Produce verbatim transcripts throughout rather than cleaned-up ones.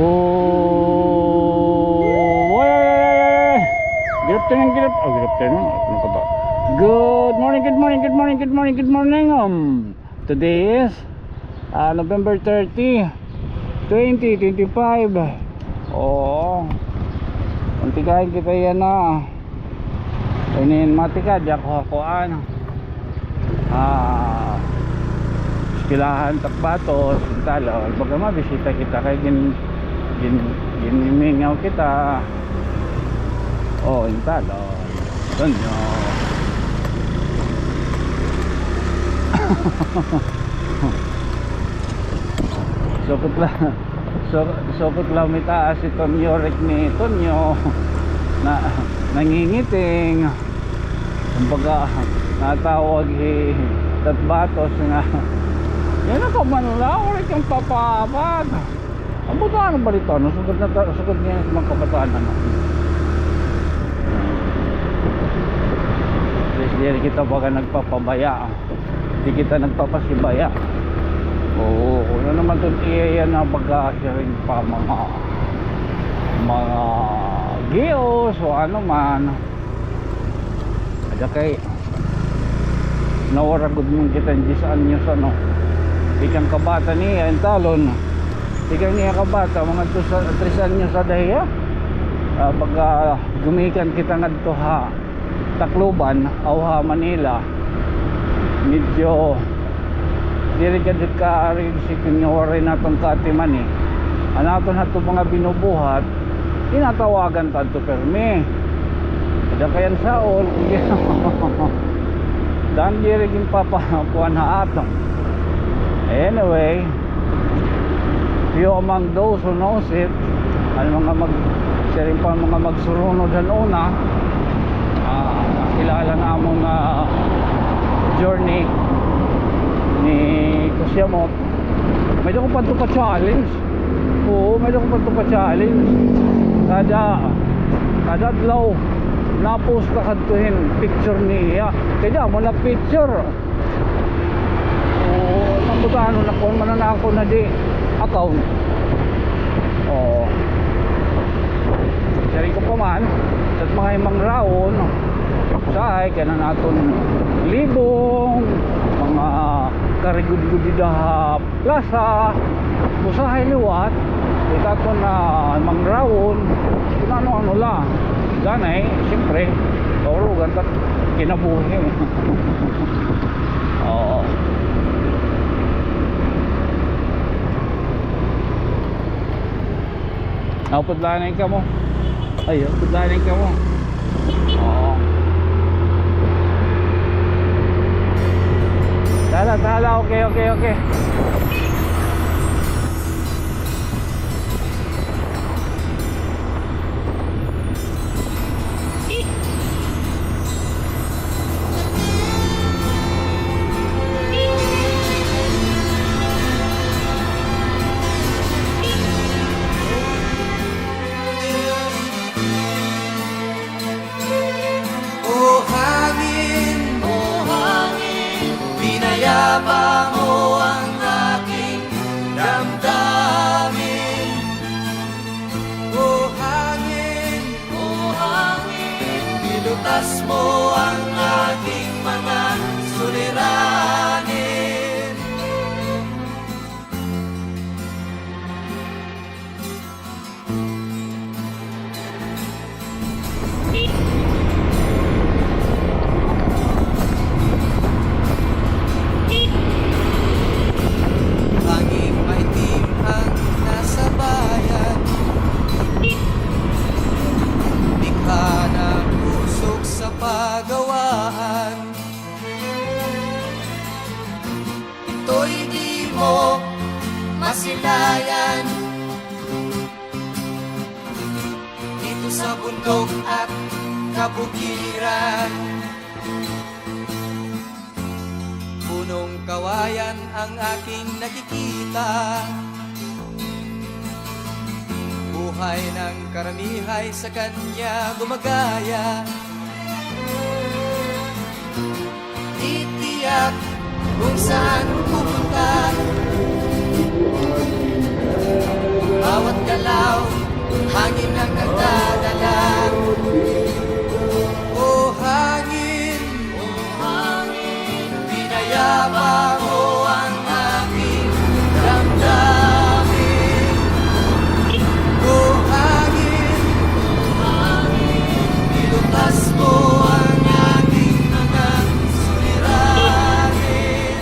Oh, oy, oy, oy, oy, oy. Good afternoon, good af-, oh, good afternoon. Ano ka ba? Good morning, good morning, good morning, good morning, good morning. Um, today is, ah, November thirty, twenty twenty-five. Oo. Mantigahin kita yana. Inin matika, di ako ha kuan. Ah, eskwelahan Tatbatos, Intalon. Baga mabisita kita kay gin-, gin-, ginimingaw kita. Oh, Intalon. Tonyo. Sukot la. So, sukot la mitaas si Tonyo, Rick ni Tonyo. Na, nangingiting. Kumbaga, natawag hi Tatbatos nga, "Yana ka man la, uri kang papabag." An buta, ano ba dito? Ano, sugad na ta-, sugad niya sa mga kabataan, ano? At least, diri kita baga nagpapabaya. Di kita nagpapasibaya. Oo, kung ano naman itong iya yan na baga siring pa mga, mga gios o ano man. Ada kay, nawara gud man kita diyes anyos, ano. Tikang kabata niya, Intalon. Tikang niya kabata, mga dos, tres anyos ada hiya. Ah, pagka gumikan kita ngadto ha Tacloban, aw ha Manila, medyo diri ka, diri ka ari si kun nga waray naton kaatiman, eh. An aton hadto mga binubuhat, ginatawagan ta adto permi. Ada kay an saol, dan diri ginpapakuan ha aton. Anyway, few among those who knows it, an mga mag-, siring pa an mga magsurunod han una, ah, nakilala namon nga journey ni Kusyamot. May-ada ko pa adto ka-challenge. Oo, may-ada ko pa adto ka-challenge. Kada, kada adlaw, na-post ka kadto hin picture niya. Kay damo na picture. Oo, nabutano na kon mananako na di account. Oo. Siring ko pa man, sa mga himangrawon, usahay, kay an aton libong, mga karigudgud dida ha plaza, usahay liwat, it aton himangrawon, kun ano-ano la. Ganay, siyempre, kaurugan ta kinabuhi. Oo. Aw, pudlanay kamo. Ay, pudlanay kamo. Oo. Tala, tala. Okay, okay, okay. O hangin, o hangin, pinayapa mo ang aking damdamin. O hangin, o hangin, nilutas mo ang aking mga suliranin. Hanging maitim ang nasabayan, bigha ng usok sa pagawaan. Ito'y di mo masilayan. Dito sa bundok at kabukiran, punong kawayan ang aking nakikita. Buhay ng karamihay sa kanya gumagaya. Titiyak kung saan pupunta. Bawat Hangin ang nagdadala. O hangin, o hangin, pinayapa mo ang aking damdamin. O hangin, o hangin, nilutas mo ang aking mga suliranin.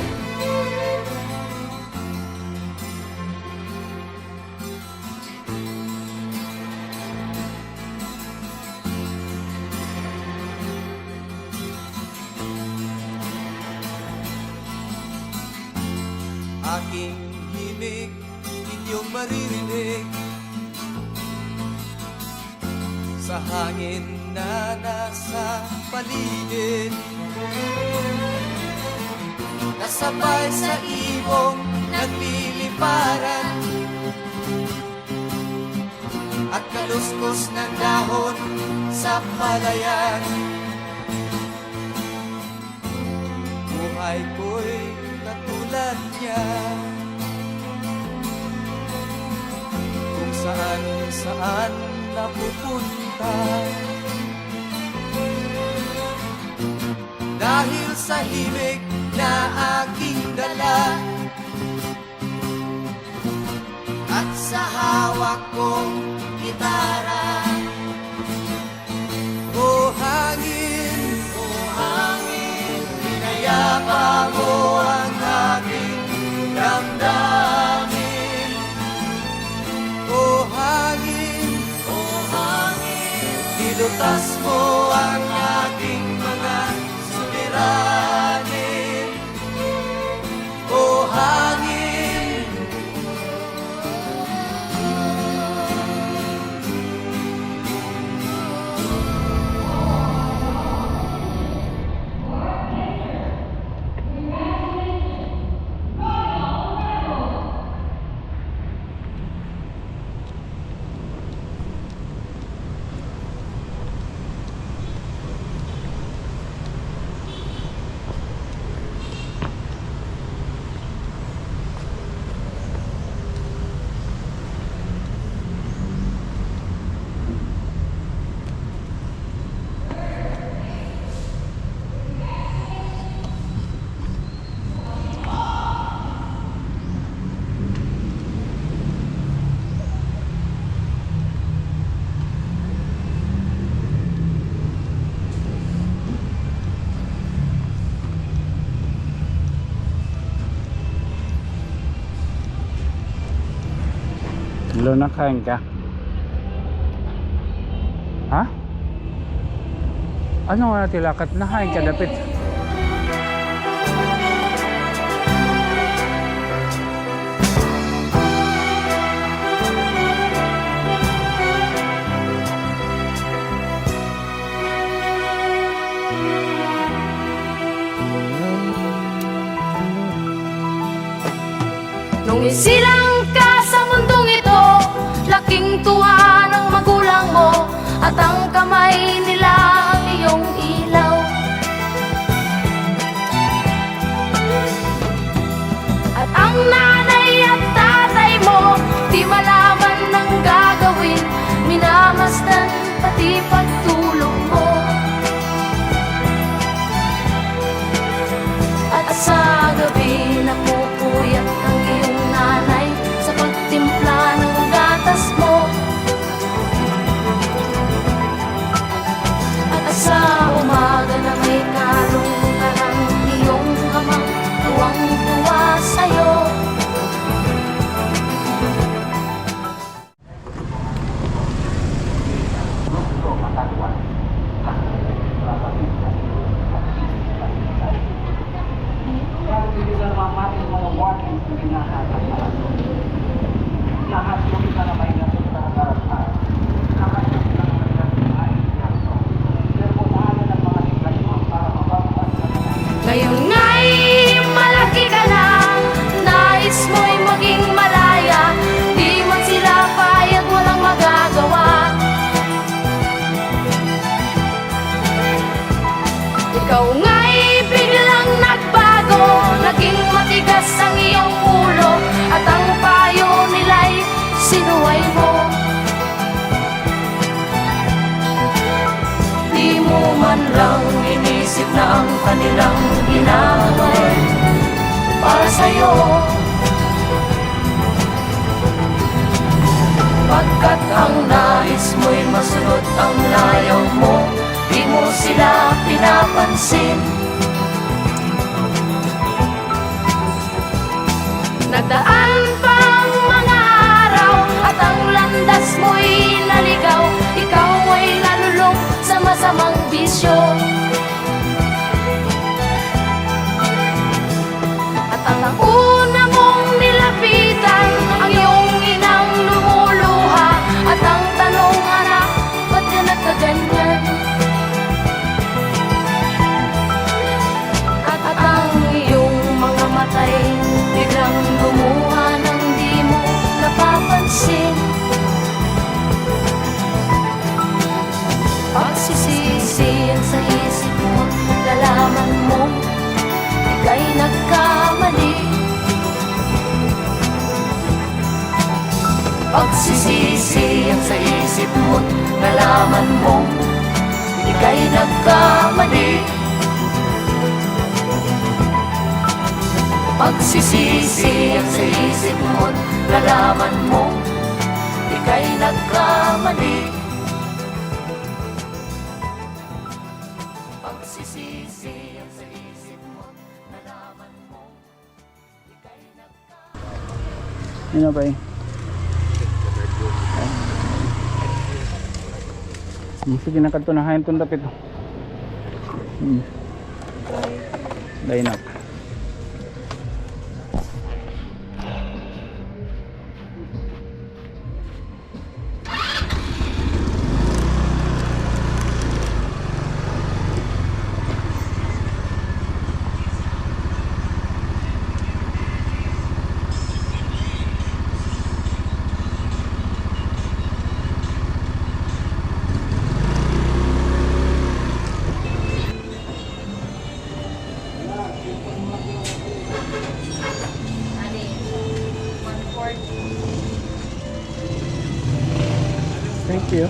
Aking himig, inyong maririnig sa hangin na nasa paligid, kasabay sa ibong nagliliparan at kaluskos ng dahon sa palayan. Buhay ko'y katulad niya, kung saan-saan napupunta. Dahil sa himig na aking dala at sa hawak kong gitara. O hangin, o hangin, pinayapa mo ang aking damdamin. O hangin, o hangin, nilutas mo ang aking mga suliranin. O hangin. Hello, nakain ka? Ha? Ano nga natilakat? Nakain ka dapit? Nung isilang ka sa mundong ito, laking tuwa ng magulang mo at ang kamay nila ang iyong ilaw. At ang nanay at tatay mo, di malaman ang gagawin, minamasdan pati pagtulog mo. At sa gabi, napupuyat ang iyong nanay sa pagtimpla ng gatas mo. At sa umaga na may kalungkutan ang iyong amang tuwang-tuwa sa'yo. Ngayon nga'y malaki ka na, nais mo'y maging malaya, di man sila payag, walang magagawa. Ikaw nga'y biglang nagbago, naging matigas ang iyong ulo, at ang payo nila'y sinuway mo. Mo man lang inisip na ang kanilang ginagawa para sa'yo. Pagkat ang nais mo'y masunod ang layaw mo, di mo sila pinapansin. Nagdaan pa ang mga araw at ang landas mo'y naligaw. Ikaw ay nalulong sa masamang bisyo. At ang una mong nilapitan, ang iyong inang lumuluha. At ang tanong, "Anak, ba't ka nagkaganyan?" At, at ang iyong mga mata'y biglang gumuha nang di mo napapansin. Pagsisisi ang sa isip mo, nalaman mo ika'y nagkamali. Pagsisisi ang sa isip mo, nalaman mo ika'y nagkamali. Pagsisisi ang sa isip mo, nalaman mo ika'y nagkamali. Pagsisisi ang sa isip mo, nalaman mo ika'y nagkamali. Ano ba eh? Hmm, sige na, kadto na. Hain ton dapit, oh. Hmm. Dainak. Thank you.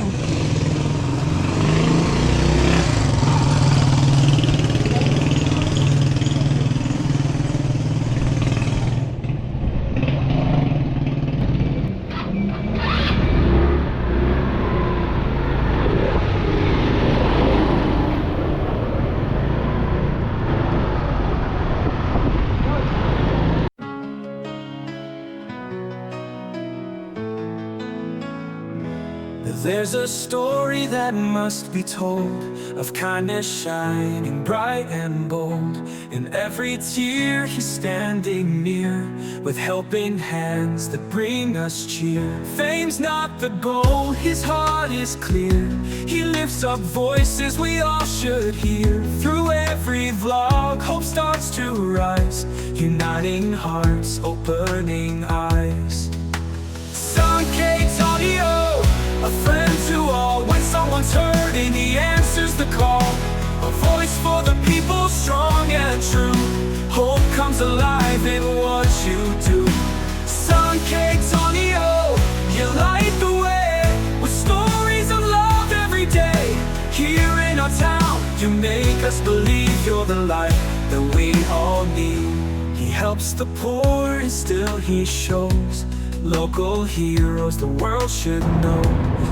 There's a story that must be told of kindness shining bright and bold. In every tear, he's standing near, with helping hands that bring us cheer. Fame's not the goal, his heart is clear. He lifts up voices we all should hear. Through every vlog, hope starts to rise, uniting hearts, opening eyes. Sankey Tonio, a friend to all. When someone's hurting, he answers the call. A voice for the people, strong and true. Hope comes alive in what you do. Sankey Tonio, you light the way with stories of love every day. Here in our town, you make us believe you're the light that we all need. He helps the poor and still he shows local heroes the world should know.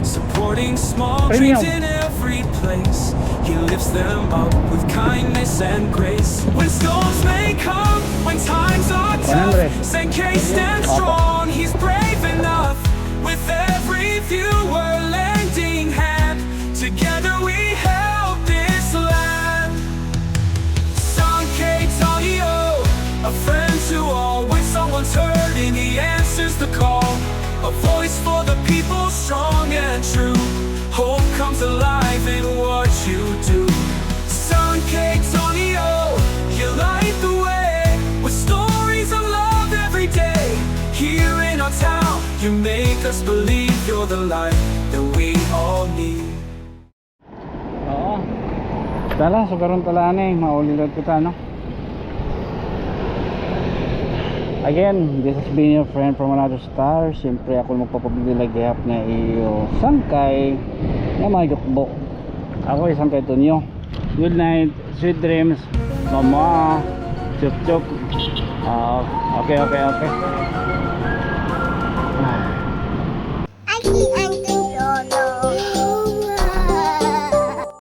Supporting small dreams in every place. He lifts them up with kindness and grace. When storms may come, when times are tough, Sankey stands strong. He's brave enough. With every viewer lending hand, together we help this land. Sankey Tonio, a friend to all. When someone's hurting, he answers the call. A voice for the people, strong and true. Hope comes alive in what you do. Sankey Tonio, you light the way with stories of love every day. Here in our town, you make us believe you're the light that we all need. Oo. Tara, so karon ta la ani, mauli la kita, no? Again, this has been your friend from another star. Siyempre, ako magpapabili la gihap nga iyo sangkay nga mga yukbok. Ako isang kay Tonyo. Good night, sweet dreams, mama, chup chup. Ah, okay, okay, okay.